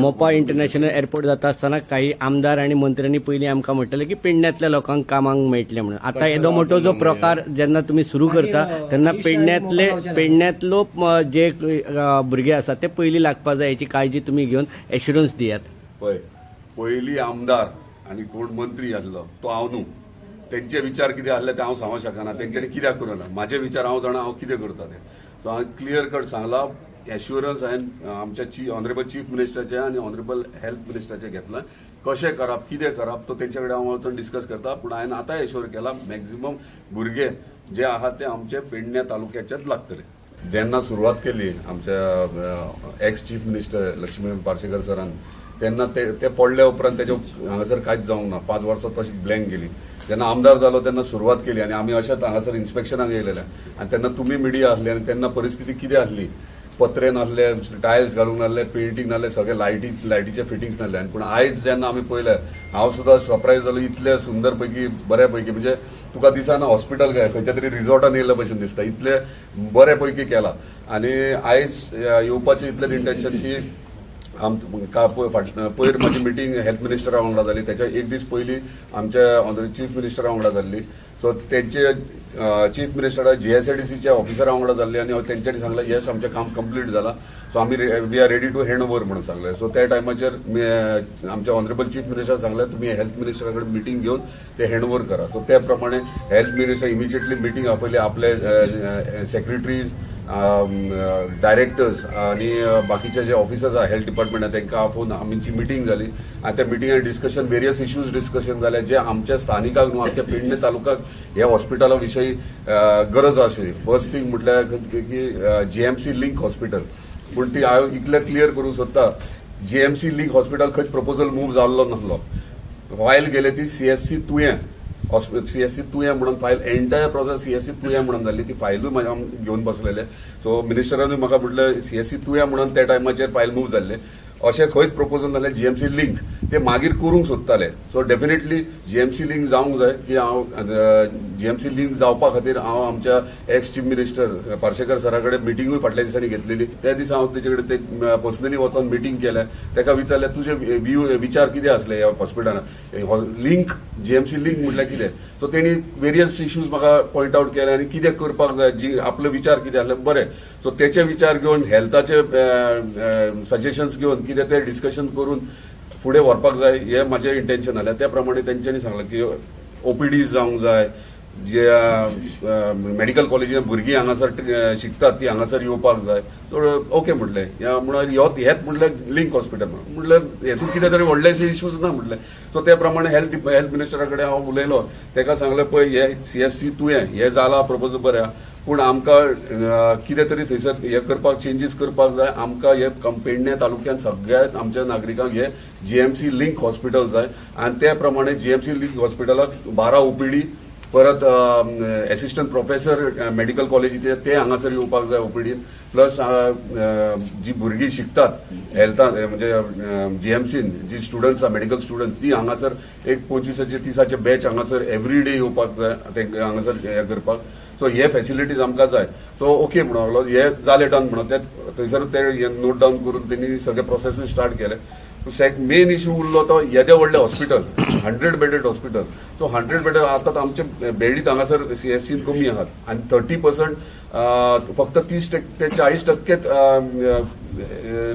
Mopa international airport जाता आसतना काही आमदार आनी मंत्र्यांनी पयलीं आमकां म्हटलें की पेडण्यांतल्या लोकांक कामाक मेळटलें म्हणून. आतां येदो मोठो जो प्रकार जेन्ना तुमी सुरू करता तेन्ना पेडण्यांतलो जे भुरगे आसा ते पयलीं लागपा जाय हेची काळजी तुमी घेवन एश्युरन्स दियात. पळय, पयलीं आमदार आनी कोण मंत्री आसलो तो हांव न्हू, तेंचे विचार कितें आसले ते हांव सांगूंक शकना, तेंच्यांनी कित्याक करूं ना, म्हाजे विचार हांव जाणा हांव कितें करता ते. सो हांवें क्लियर कट सांगलां, एश्युरन्स हांवें आमच्या ऑनरेबल चीफ मिनिस्टराचें आनी ऑनरेबल हेल्थ मिनिस्टराचें घेतलां. कशें करप कितें करप तो तेंचे कडेन हांव वचून डिस्कस करता. पूण हांवें आतां एश्योर केलां मॅक्झिमम भुरगे जे आहात ते आमचे पेडण्या तालुक्याचेच लागतले. जेन्ना सुरवात केली आमच्या ex chief minister Laxman Parsekar सरान, तेन्ना ते पडल्या उपरांत तेजे हांगासर कांयच जावंक ना, 5 वर्सां तशीच ब्लँक गेली. जेन्ना आमदार जालो तेन्ना सुरवात केली आनी आमी अशेंच हांगासर इन्स्पेक्शनाक येयलेले आनी तेन्ना तुमी मिडिया आसली आनी तेन्ना परिस्थिती कितें आसली, पत्रे नासले, टायल्स घालूंक नासले, पेंटींग नासले, सगळे लायटीचे फिटिंग्स नासले. आनी पूण आयज जेन्ना आमी पळयलें हांव सुद्दां सरप्रायज जालो, इतले सुंदर पैकी बऱ्या पैकी, म्हणजे तुका दिसना हॉस्पिटल काय खंयच्या तरी रिजॉर्टान येयल्ल्या भशेन दिसता, इतले बरे पैकी केला. आनी आयज येवपाचें इतलें इंटेन्शन की पयर म्हाजी मिटींग हेल्थ मिनिस्टरा वांगडा जाली, त्याच्या एक दीस पयलीं आमच्या ऑनरेबल चीफ मिनिस्टरा वांगडा जाल्ली. सो तेंचे चीफ मिनिस्टरा जीएसआयडीसीच्या ऑफिसरा वांगडा जाल्ली आनी तेंच्यांनी सांगलें येस आमचें काम कंप्लीट जालां, सो आमी we are ready to hand over म्हणून सांगलें. सो त्या टायमाचेर आमच्या ऑनरेबल चीफ मिनिस्टर सांगलें तुमी हेल्थ मिनिस्टरा कडेन मिटींग घेवन ते हँड ओवर करा. सो त्या प्रमाणे हेल्थ मिनिस्टर इमिजिएटली मिटींग आपयली, आपले सेक्रेटरीज, डायरेक्टर्स आनी बाकीचे जे ऑफिसर्स आहा हेल्थ डिपार्टमेंटान तांकां आपोवन आमची मिटींग जाली आनी त्या मिटिंगान डिस्कशन वेरियस इश्यूज डिस्कशन जाले जे आमच्या स्थानिकाक न्हू आमच्या पेडणे तालुक्याक ह्या हॉस्पिटला विशयी गरज आशिल्ली. फर्स्ट थिंग म्हटल्यार की जीएमसी लिंक हॉस्पिटल, पूण ती हांव इतलें क्लियर करूंक सोदता, जीएमसी लिंक हॉस्पिटल खंयच प्रपोजल मूव जाल्लो नासलो. फायल गेले ती सीएससी तुयें, सीएससी तुयें म्हणून फायल, एंटायर प्रोसेस सीएससी तुयें म्हणून जाल्ली, ती फायलूय म्हाज्या घेवन बसलेले. सो मिनिस्टरानूय म्हाका म्हटलें सीएससी तुयें म्हणून त्या टायमाचेर फायल मूव जाल्ले, अशें खंयच प्रपोजल जालें जीएमसी लिंक ते मागीर करूंक सोदताले. सो डेफिनेटली जीएमसी लिंक जावंक जाय की हांव जीएमसी लिंक जावपा खातीर हांव आमच्या एक्स चीफ मिनिस्टर पार्सेकर सरा कडेन मिटिंगूय फाटल्या दिसांनी घेतलेली. त्या दिसा हांव तेचे कडेन ते पर्सनली वचोन मिटींग केलें, ताका विचारलें तुजे व्यू विचार कितें आसले ह्या हॉस्पिटलान, लिंक जीएमसी लिंक म्हटल्यार कितें. सो तेणी वेरियस इश्यूज म्हाका पॉयंट आवट केले आनी कितें करपाक जाय, जी आपले विचार कितें आसले बरें. सो तेचे विचार घेवन हेल्थाचे सजेशन्स घेवन कितें ते डिस्कशन करून फुडें व्हरपाक जाय हें म्हाजें इंटेन्शन आसलें. त्या प्रमाणे तेंच्यांनी सांगलें की ओपीडीज जावंक जाय, जे मेडिकल कॉलेजीन भुरगीं हांगासर शिकतात ती हांगासर येवपाक जाय. सो ओके म्हटलें, म्हणून हेच म्हटलें लिंक हॉस्पिटल म्हटलें हेतून कितें तरी व्हडलेशे इश्यूज ना म्हटलें. सो त्या प्रमाणे हेल्थ मिनिस्टरा कडेन हांव उलयलो, ताका सांगलें पळय हे सीएससी तुयें हें जालां प्रपोजल बरें आहा, पूण आमकां कितें तरी थंयसर हें करपाक चेंजीस करपाक जाय. आमकां हे पेडणे तालुक्यान सगळ्या आमच्या नागरिकांक हे जीएमसी लिंक हॉस्पिटल जाय आनी त्या प्रमाणे जीएमसी लिंक हॉस्पिटलाक 12 ओपीडी, परत एसिस्टंट प्रोफेसर मेडिकल कॉलेजीचे ते हांगासर येवपाक जाय ओपीडीन, प्लस जी भुरगीं शिकतात हेल्थान म्हणजे जीएमसीन जी स्टुडंट्स आहा मेडिकल स्टुडंट्स ती हांगासर एक 25 30 बॅच हांगासर एवरी डे येवपाक जाय ते हांगासर हें करपाक. सो हे फॅसिलिटीज आमकां जाय. सो ओके म्हणून लागलो, हे जालें डन म्हणून ते थंयसर ते नोट डावन करून तेणी सगळे प्रोसेसूय स्टार्ट केले. मेन इश्यू उरलो तो येदें व्हडलें hospital, 100 bedded hospital. So 100 bedded आतां आमचे बेडीत हांगासर सीएससीन कमी आहात आनी 30% फक्त 30 ते 40%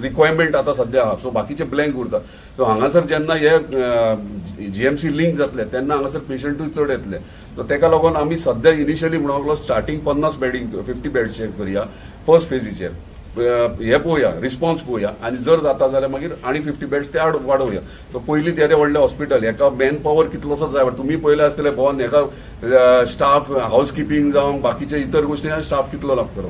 रिक्वायरमेंट आतां सद्या आहा. सो बाकीचे ब्लँक उरता. सो हांगासर जेन्ना हे जीएमसी लिंक जातले तेन्ना हांगासर पेशंटूय चड येतले. सो तेका लागून आमी सद्या इनिशियली म्हणूंक लागलो स्टार्टींग 50 बेडींग 50 बेड्सचेर करया फर्स्ट फेजीचेर, हे पळोवया रिस्पॉन्स पळोवया आनी जर जाता जाल्यार मागीर आनी 50 बेड्स ते वाडोवया. सो पयलीं तें व्हडलें हॉस्पिटल हेका मॅन पॉवर कितलोसो जाय, तुमी पळयलें आसतलें भोवन हेका स्टाफ हावस किपिंग जावं बाकीचे इतर गोश्टी स्टाफ कितलो लागतलो.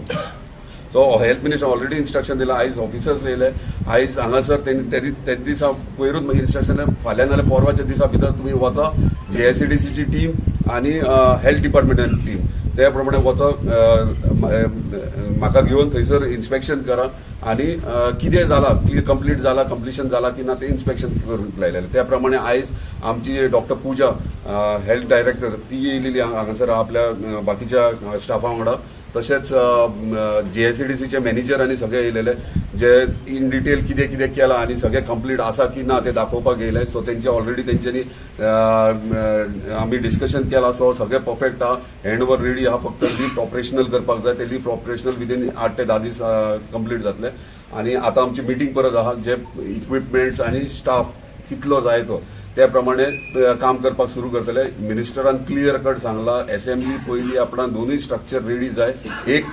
So health minister already instruction दिलां, आयज ऑफिसर्स येयले, आयज हांगासर तेच दिसा पयरूच इन्स्ट्रक्शन फाल्यां नाल्यार परवाच्या दिसा भितर तुमी वचा जीएसआयडीसीची टीम आनी हेल्थ डिपार्टमेंटाची टीम त्या प्रमाणे वचो म्हाका घेवन थंयसर इन्स्पेक्शन करा आनी कितें जालां कंप्लीट जालां कंप्लिशन जालां की ना तें इन्स्पेक्शन करूंक लायलेलें. त्या प्रमाणे आयज आमची डॉक्टर पूजा हेल्थ डायरेक्टर ती येयलेली हांगासर आपल्या बाकीच्या स्टाफा वांगडा, तशेंच जीएससीडीसीचे मॅनेजर आनी सगळे येयलेले जे इन डिटेल कितें कितें केलां आनी सगळें कंप्लीट आसा की ना ते दाखोवपाक येयले. सो तेंचे ऑलरेडी तेंच्यांनी आमी डिस्कशन केलां. सो सगळें परफेक्ट आहा, हँड ओवर रेडी आहा, फक्त लिफ्ट ऑपरेशनल करपाक जाय. ते लिफ्ट ऑपरेशनल विदीन 8 ते 10 दीस कंप्लीट जातले. आनी आतां आमची मिटींग परत आहा, जे इक्विपमेंट्स आनी स्टाफ कितलो जाय तो त्या प्रमाणे काम करपाक सुरू करतले. मिनिस्टरान क्लियर कट सांगला एसेंब्ली पयली आपणाक दोनूय स्ट्रक्चर रेडी जाय, एक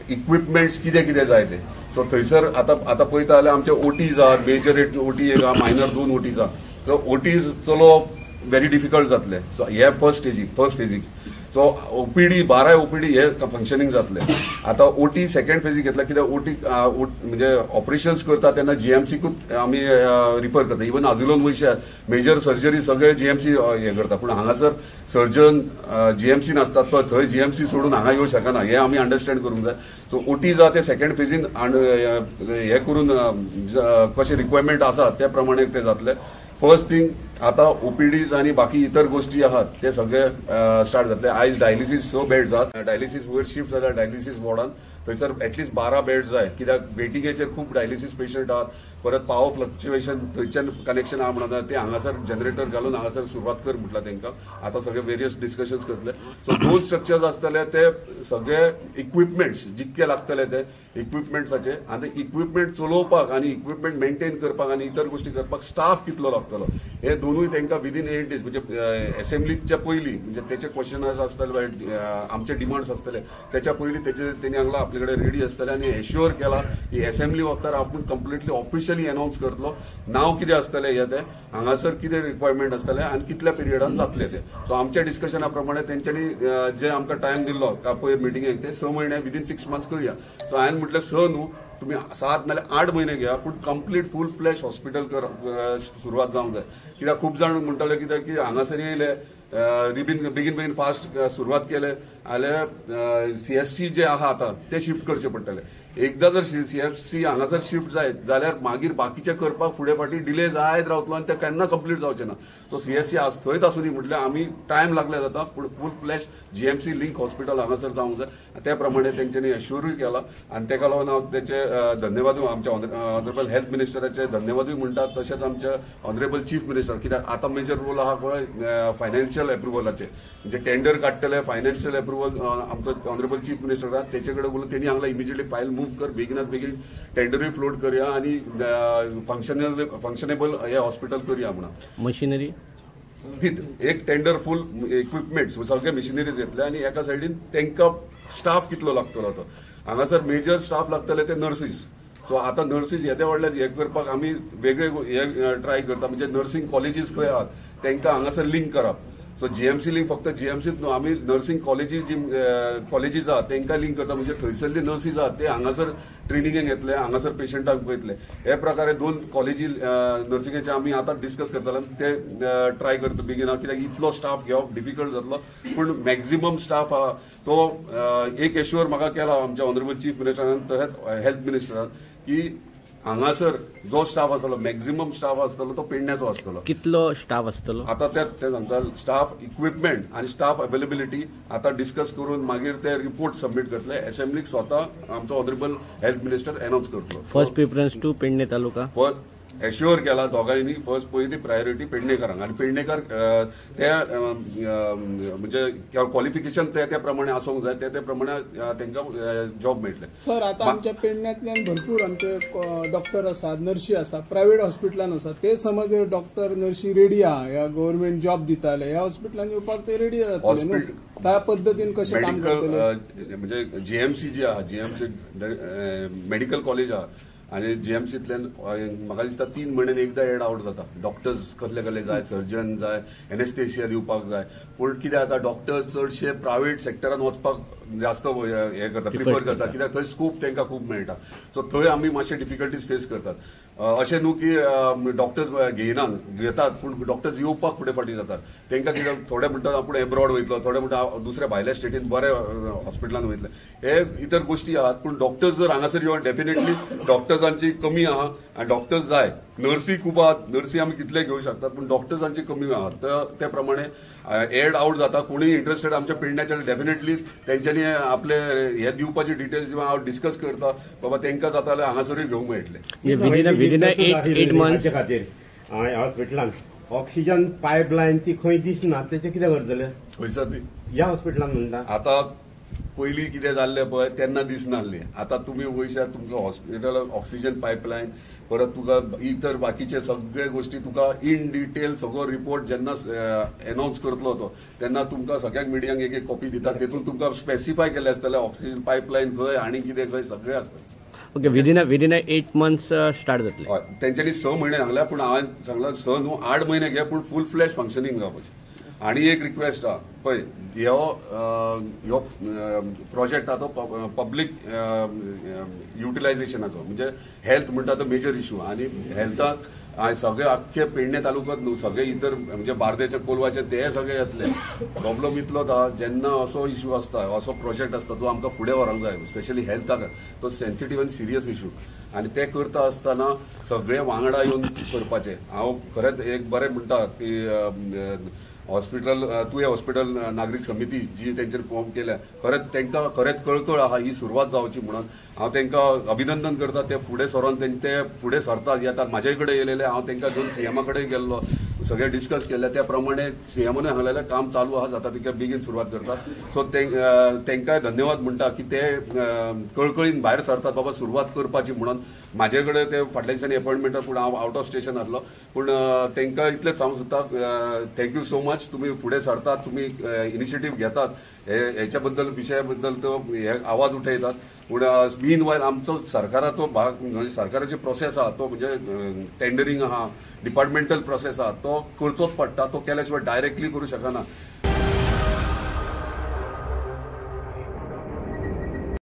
इक्विपमेंट्स कितें कितें जाय ते. सो थंयसर आतां आतां पळयता जाल्यार आमचे ओटीज आहा, मेजर एक ओटी एक आहा, मायनर 2 ओटीज आहा. सो ओटीज चलोवप व्हेरी डिफिकल्ट जातले. सो हे फर्स्ट स्टेजीक, फर्स्ट फेजीक. सो ओपीडी 12 ओपीडी हे फंक्शनींग जातले. आतां ओटी सेकंड फेजीक घेतला कित्याक ओटी म्हणजे ऑपरेशन्स करता तेन्ना जीएमसीकूच आमी रिफर करता. इवन आजुलोन वयशे मेजर सर्जरी सगळे जीएमसी हे करता, पूण हांगासर सर्जन जीएमसी नासता, तो थंय जीएमसी सोडून हांगा येवंक शकना, हे आमी अंडरस्टँड करूंक जाय. सो ओटी जाता ते सेकंड फेजीन हे करून कशें रिक्वायरमेंट आसा त्या प्रमाणे ते जातले. फर्स्ट थिंग आतां ओपीडीज आनी बाकी इतर गोष्टी आहात ते सगळे स्टार्ट जातले. आयज डायलिसीस 6 बेड्स आहात, डायलिसीस वयर शिफ्ट जाल्यार डायलिसीस वॉर्डान थंयसर एटलिस्ट 12 बेड्स जाय, कित्याक वेटिंगेचेर खूब डायलिसीस पेशंट आहात. परत पावर फ्लक्च्युएशन थंयच्यान कनेक्शन आहा म्हणून ते हांगासर जनरेटर घालून हांगासर सुरवात कर म्हटलां तांकां. आतां सगळे वेरियस डिस्कशन्स करतले. सो 2 स्ट्रक्चर्स आसतले, ते सगळे इक्विपमेंट्स जितके लागतले ते इक्विपमेंट्साचे, आनी ते इक्विपमेंट चलोवपाक आनी इक्विपमेंट मेंटेन करपाक आनी इतर गोष्टी करपाक स्टाफ कितलो लागतलो हे दोनूय तांकां विदीन 8 days म्हणजे एसेंब्लीच्या पयलीं, म्हणजे तेचे क्वेश्चन आसतले, आमचे डिमांड्स आसतले त्याच्या पयलीं तेचे तेणी हांगा आपले कडेन रेडी आसतले. आनी एश्योर केला की एसेंब्ली वखतार आपूण कंप्लिटली ऑफिशियली अनाउन्स करतलो नांव कितें आसतलें हे ते, हांगासर कितें रिक्वायरमेंट आसतलें आनी कितल्या पिरियडान जातले ते. सो आमच्या डिस्कशना प्रमाणे तेंच्यांनी जे आमकां टायम दिल्लो पयर मिटिंगेक ते 6 म्हयने विदीन 6 months करुया. सो हांवें म्हटलें 6 न्हू, तुम्ही 7 नाल्यार 8 म्हयने घेया, पूण कंप्लीट फूल फ्लॅश हॉस्पिटल सुरवात जावंक जाय. कित्याक खूब जाण म्हणटाले कित्याक की हांगासर येयले बेगीन बेगीन फास्ट सुरवात केले जाल्यार सीएससी जे आहा आतां ते शिफ्ट करचे पडटले. एकदां जर सीएससी हांगासर शिफ्ट जायत जाल्यार मागीर बाकीचे करपाक फुडें फाटीं डिले जायत रावतलो आनी ते केन्ना कंप्लीट जावचें ना. सो सीएससी आज थंयच आसूं दी म्हटल्यार आमी टायम लागले जाता, पूण full fledged GMC link hospital हांगासर जावंक जाय. त्या प्रमाणे तेंच्यांनी एश्योरूय केला आनी तेका लागून हांव तेंचे धन्यवादूय आमच्या ऑनरेबल हेल्थ मिनिस्टराचे धन्यवादूय म्हणटात, तशेंच आमच्या ऑनरेबल चीफ मिनिस्टर, कित्याक आतां मेजर रोल आहा पळय फायनान्शियल एप्रुवलाचे, म्हणजे टेंडर काडटले फायनान्शियल एप्रुवल आमचो ऑनरेबल चीफ मिनिस्टर आहा तेचे कडेन उलोवन तेणी हांगा इमिजिएटली फायल मूव कर, बेगिनात बेगीन टेंडरूय फ्लोट करुया आनी फंक्शनेबल हे हॉस्पिटल करुया म्हणून. मशिनरी एक टेंडर फूल इक्विपमेंट्स सगळे मशिनरीज येतले आनी एका सायडीन तांकां स्टाफ कितलो लागतलो तो हांगासर मेजर स्टाफ लागतले ते नर्सीस. सो आतां नर्सीस येदे व्हडले हे करपाक आमी वेगळे हे ट्राय करता, म्हणजे नर्सिंग कॉलेजीस खंय आहात तांकां हांगासर लिंक करप. सो जीएमसी लिंक फक्त जीएमसीत न्हू, आमी नर्सिंग कॉलेजीस जी कॉलेजीस आहात तांकां लिंक करता, म्हणजे थंयसरली नर्सीस आहात ते हांगासर ट्रेनिंगेक येतले, हांगासर पेशंटाक पळयतले. हे प्रकारे 2 कॉलेजी नर्सिंगेचे आमी आतां डिस्कस करतले, ते ट्राय करता बेगीन, कित्याक इतलो स्टाफ घेवप डिफिकल्ट जातलो, पूण मॅक्झिमम स्टाफ आहा तो एक एश्योर म्हाका केला आमच्या ऑनरेबल चीफ मिनिस्टरान तशेंच हेल्थ मिनिस्टरान की हांगासर जो स्टाफ आसतलो मॅक्झिमम स्टाफ आसतलो तो पेडण्याचो आसतलो. कितलो स्टाफ आसतलो आतां ते सांगता, स्टाफ इक्विपमेंट आनी स्टाफ अवेलेबिलिटी आतां डिस्कस करून मागीर ते रिपोर्ट सबमीट करतले. एसेंब्लीक स्वता आमचो ऑनरेबल हेल्थ मिनिस्टर अनाउन्स करतलो. First preference to Pednem taluka assure केला दोगांयनी, फर्स्ट पयली प्रायोरिटी पेडणेकारांक, आनी पेडणेकार ते म्हणजे क्वॉलिफिकेशन ते त्या प्रमाणे आसूंक जाय, ते प्रमाणे तांकां जॉब मेळटले. सर आतां आमच्या पेडण्यांतल्यान भरपूर आमचे डॉक्टर आसात, नर्शी आसा, प्रायव्हेट हॉस्पिटलान आसा, ते समज डॉक्टर नर्शी रेडी आहा, ह्या गव्हर्मेंट जॉब दिताले ह्या हॉस्पिटलान येवपाक ते रेडी जातले, त्या पद्दतीन कशें काम करतले? म्हणजे जीएमसी जी आहा, जीएमसी मेडिकल कॉलेज आहा आनी जीएमसींतल्यान म्हाका दिसता 3 म्हयन्यान एकदां एड आवट जाता. डॉक्टर्स कसले कसले जाय, सर्जन जाय, एनेस्थेशिया दिवपाक जाय, पूण कितें जाता डॉक्टर्स चडशे प्रायव्हेट सेक्टरान वचपाक जास्त हे करता, प्रिफर करता, कित्याक थंय स्कोप तांकां खूब मेळटा. सो थंय आमी मातशे डिफिकल्टीज फेस करतात. अशें न्हू की डॉक्टर्स घेयनात, घेतात, पूण डॉक्टर्स येवपाक फुडें फाटीं जातात. तांकां कितें थोडे म्हणटात आपूण एब्रॉड वयतलो, थोडे म्हणटा दुसऱ्या भायल्या स्टेटीन बऱ्या हॉस्पिटलान वयतले, हे इतर गोश्टी आहात. पूण डॉक्टर्स जर हांगासर येवन डेफिनेटली डॉक्टर्स डॉक्टर्सांची कमी आहा आनी डॉक्टर्स जाय, नर्सी खूब आहात, नर्सी आमी कितले घेवंक शकतात पूण डॉक्टर्सांची कमी आहा. तर ते प्रमाणे एड आवट जाता. कोणूय इंट्रस्टेड आमच्या पेडण्याच्या डेफिनेटली तेंच्यांनी आपले हे दिवपाचे डिटेल्स दिवन हांव डिस्कस करता बाबा तेंकां जाता जाल्यार हांगासरूय घेवंक मेळटले. विदीन 8 मंथ्स खातीर हॉस्पिटलान ऑक्सिजन पायपलायन ती खंय दिसना, तेचें कितें करतले? खंयसर ती ह्या हॉस्पिटलान म्हणटा. आतां पयलीं कितें जाल्लें पळय तेन्ना दिसनासलें. आतां तुमी वयशात तुमकां हॉस्पिटल ऑक्सिजन पायपलायन परत तुका इतर बाकीचे सगळे गोष्टी तुका इन डिटेल सगळो रिपोर्ट जेन्ना एनावन्स करतलो तो तेन्ना तुमकां सगळ्यांक मिडियांक एक एक कॉपी दितात, तेतून तुमकां स्पेसिफाय केल्लें आसतलें ऑक्सिजन पायपलायन खंय आनी कितें खंय सगळें आसतलें. ओके, विदीन 8 मंथ्स स्टार्ट जातलें. हय, तेंच्यांनी 6 म्हयने सांगल्या पूण हांवें सांगलां 6 न्हू 8 म्हयने घे पूण फूल फ्लॅश फंक्शनींग जावपाचें. आनी एक रिक्वेस्ट आहा पळय, ह्यो प्रोजेक्ट आहा तो पब्लीक युटिलायझेशनाचो, म्हणजे हेल्थ म्हणटा तो मेजर इशू आनी हेल्थाक सगळे आख्खे पेडणे तालुक्यात न्हू सगळे इतर म्हणजे बार्देचे कोलवाचे ते सगळे येतले. प्रॉब्लम इतलोच आहा जेन्ना असो इशू आसता, असो प्रोजेक्ट आसता जो आमकां फुडें व्हरोंक जाय स्पेशली हेल्थाक, तो सेन्सिटीव आनी सिरियस इशू आनी ते करता आसतना सगळे वांगडा येवन करपाचें. हांव खरेंच एक बरें म्हणटा की हॉस्पिटल तुयें हॉस्पिटल नागरीक समिती जी तेंच्यानी फॉर्म केल्या खरेंच तांकां खरेंच कळकळ आहा ही सुरवात जावची म्हणून हांव तांकां अभिनंदन करता. ते फुडें सरोन ते फुडें सरतात येतात म्हाजे कडेन येयलेले, हांव तांकां घेवन सीएमा कडेन गेल्लो, सगळें डिस्कस केल्लें. त्या प्रमाणे सीएमानूय सांगलेलें काम चालू आहा, जाता तितके बेगीन सुरवात करता. सो तांकांय धन्यवाद म्हणटा की ते कळकळीन भायर सरतात बाबा सुरवात करपाची म्हणून. म्हाजे कडेन ते फाटल्या दिसांनी अपॉयंटमेंट, पूण हांव आवट ऑफ स्टेशन आसलो, पूण तांकां इतलेंच सांगूंक सोदता thank you so much, तुमी फुडें सरतात, तुमी इनिशिएटीव घेतात हेच्या बद्दल विशया बद्दल तो हे आवाज उठयतात. पूण मीन वायल आमचो सरकाराचो भाग म्हणजे सरकाराची प्रोसेस आहा तो म्हणजे टेंडरींग आहा, डिपार्टमेंटल प्रोसेस आहा तो करचोच पडटा, तो केल्या शिवाय डायरेक्टली करूं शकना.